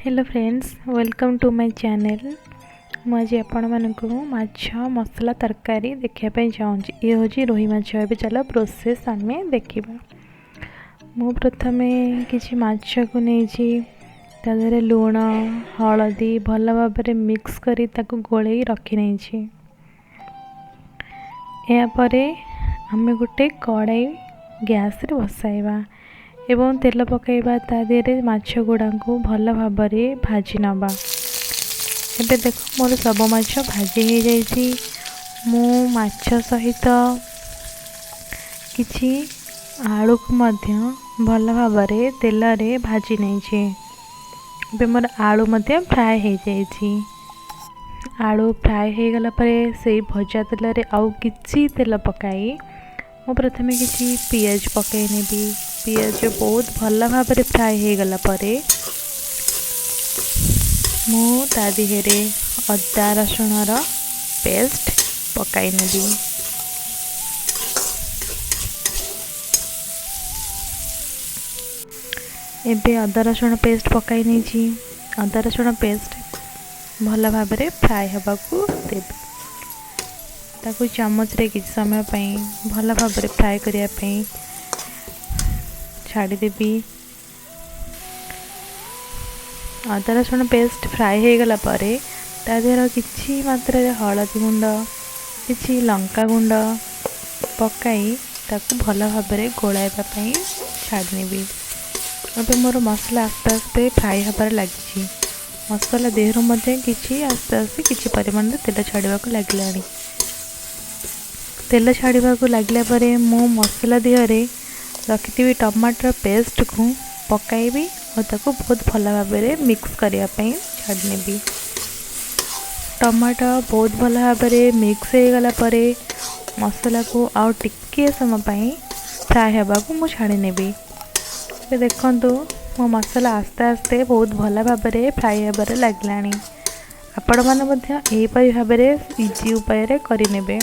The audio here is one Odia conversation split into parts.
Hello friends, welcome to my channel. ମୁଁ ଆଜି ଆପଣମାନଙ୍କୁ ମାଛ ମସଲା ତରକାରୀ ଦେଖିବା ପାଇଁ ଚାହୁଁଛି। ଇଏ ହେଉଛି ରୋହି ମାଛ। ଏବେ ଚାଲ ପ୍ରୋସେସ୍ ଆମେ ଦେଖିବା। ମୁଁ ପ୍ରଥମେ କିଛି ମାଛକୁ ନେଇଛି, ତା ଦେହରେ ଲୁଣ ହଳଦୀ ଭଲ ଭାବରେ ମିକ୍ସ କରି ତାକୁ ଗୋଳେଇ ରଖିନେଇଛି। ଏହାପରେ ଆମେ ଗୋଟେ କଡ଼େଇ ଗ୍ୟାସ୍ରେ ବସାଇବା ଏବଂ ତେଲ ପକାଇବା, ତା ଦେହରେ ମାଛ ଗୁଡ଼ାକୁ ଭଲ ଭାବରେ ଭାଜି ନେବା। ଏବେ ଦେଖ, ମୋର ସବୁ ମାଛ ଭାଜି ହେଇଯାଇଛି। ମୁଁ ମାଛ ସହିତ କିଛି ଆଳୁକୁ ମଧ୍ୟ ଭଲ ଭାବରେ ତେଲରେ ଭାଜି ନେଇଛି। ଏବେ ମୋର ଆଳୁ ମଧ୍ୟ ଫ୍ରାଏ ହେଇଯାଇଛି। ଆଳୁ ଫ୍ରାଏ ହେଇଗଲା ପରେ ସେଇ ଭଜା ତେଲରେ ଆଉ କିଛି ତେଲ ପକାଇ ମୁଁ ପ୍ରଥମେ କିଛି ପିଆଜ ପକାଇ ନେବି। ପିଆଜ ବହୁତ ଭଲ ଭାବରେ ଫ୍ରାଏ ହେଇଗଲା ପରେ ମୁଁ ତା ଦେହରେ ଅଦା ରସୁଣର ପେଷ୍ଟ ପକାଇ ନେବି। ଏବେ ଅଦା ରସୁଣ ପେଷ୍ଟ ପକାଇ ନେଇଛି। ଅଦା ରସୁଣ ପେଷ୍ଟ ଭଲ ଭାବରେ ଫ୍ରାଏ ହେବାକୁ ଦେବି। ତାକୁ ଚାମଚରେ କିଛି ସମୟ ପାଇଁ ଭଲ ଭାବରେ ଫ୍ରାଏ କରିବା ପାଇଁ ଛାଡ଼ିଦେବି। ଅଦା ରସୁଣ ପେଷ୍ଟ ଫ୍ରାଏ ହେଇଗଲା ପରେ ତା ଦେହରେ କିଛି ମାତ୍ରାରେ ହଳଦୀ ଗୁଣ୍ଡ, କିଛି ଲଙ୍କା ଗୁଣ୍ଡ ପକାଇ ତାକୁ ଭଲ ଭାବରେ ଗୋଳାଇବା ପାଇଁ ଛାଡ଼ିନେବି। ଏବେ ମୋର ମସଲା ଆସ୍ତେ ଆସ୍ତେ ଫ୍ରାଏ ହେବାରେ ଲାଗିଛି। ମସଲା ଦେହରୁ ମଧ୍ୟ କିଛି ଆସ୍ତେ ଆସ୍ତେ କିଛି ପରିମାଣରେ ତେଲ ଛାଡ଼ିବାକୁ ଲାଗିଲାଣି। ତେଲ ଛାଡ଼ିବାକୁ ଲାଗିଲା ପରେ ମୁଁ ମସଲା ଦେହରେ ରଖିଥିବି ଟମାଟର ପେଷ୍ଟକୁ ପକାଇବି ଆଉ ତାକୁ ବହୁତ ଭଲ ଭାବରେ ମିକ୍ସ କରିବା ପାଇଁ ଛାଡ଼ିନେବି। ଟମାଟୋ ବହୁତ ଭଲ ଭାବରେ ମିକ୍ସ ହେଇଗଲା ପରେ ମସଲାକୁ ଆଉ ଟିକିଏ ସମୟ ପାଇଁ ଫ୍ରାଏ ହେବାକୁ ମୁଁ ଛାଡ଼ିନେବି। ଏବେ ଦେଖନ୍ତୁ, ମୋ ମସଲା ଆସ୍ତେ ଆସ୍ତେ ବହୁତ ଭଲ ଭାବରେ ଫ୍ରାଏ ହେବାରେ ଲାଗିଲାଣି। ଆପଣମାନେ ମଧ୍ୟ ଏହିପରି ଭାବରେ ଇଜି ଉପାୟରେ କରିନେବେ।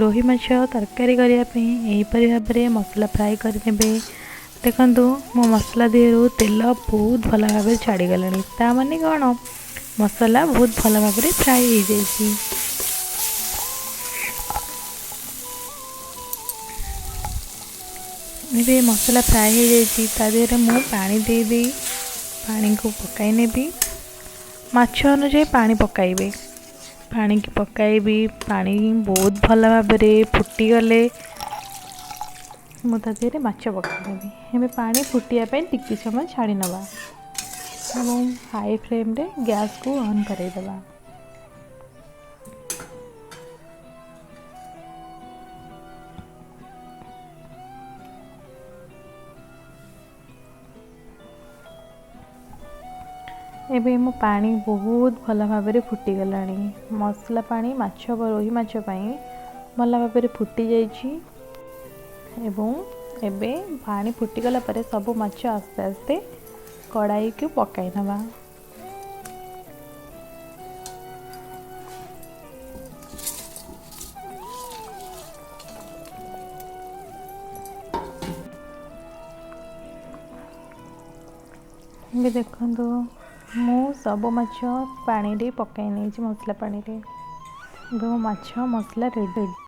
ରୋହି ମାଛ ତରକାରୀ କରିବା ପାଇଁ ଏହିପରି ଭାବରେ ମସଲା ଫ୍ରାଏ କରିନେବେ। ଦେଖନ୍ତୁ, ମୋ ମସଲା ଦେହରୁ ତେଲ ବହୁତ ଭଲ ଭାବରେ ଛାଡ଼ିଗଲାଣି। ତା ମାନେ କ'ଣ? ମସଲା ବହୁତ ଭଲ ଭାବରେ ଫ୍ରାଏ ହେଇଯାଇଛି। ଏବେ ମସଲା ଫ୍ରାଏ ହେଇଯାଇଛି, ତା ଦେହରେ ମୁଁ ପାଣି ଦେଇ ଦେଇ ପାଣିକୁ ପକାଇ ନେବି। ମାଛ ଅନୁଯାୟୀ ପାଣି ପକାଇବେ। ପାଣିକି ପକାଇବି। ପାଣି ବହୁତ ଭଲ ଭାବରେ ଫୁଟିଗଲେ ମୁଁ ତା ଦେହରେ ମାଛ ପକାଇଦେବି। ଏବେ ପାଣି ଫୁଟିବା ପାଇଁ ଟିକେ ସମୟ ଛାଡ଼ି ନେବା ଏବଂ ହାଇ ଫ୍ଲେମ୍ରେ ଗ୍ୟାସ୍କୁ ଅନ୍ କରାଇଦେବା। ଏବେ ମୋ ପାଣି ବହୁତ ଭଲ ଭାବରେ ଫୁଟିଗଲାଣି। ମସଲା ପାଣି ମାଛ, ରୋହି ମାଛ ପାଇଁ ଭଲ ଭାବରେ ଫୁଟି ଯାଇଛି ଏବଂ ଏବେ ପାଣି ଫୁଟିଗଲା ପରେ ସବୁ ମାଛ ଆସ୍ତେ ଆସ୍ତେ କଡ଼ାଇକୁ ପକାଇ ନେବା। ଏବେ ଦେଖନ୍ତୁ, ମୁଁ ସବୁ ମାଛ ପାଣିରେ ପକାଇ ନେଇଛି, ମସଲା ପାଣିରେ। ଏବେ ମୋ ମାଛ ମସଲା ରେଡ଼ି।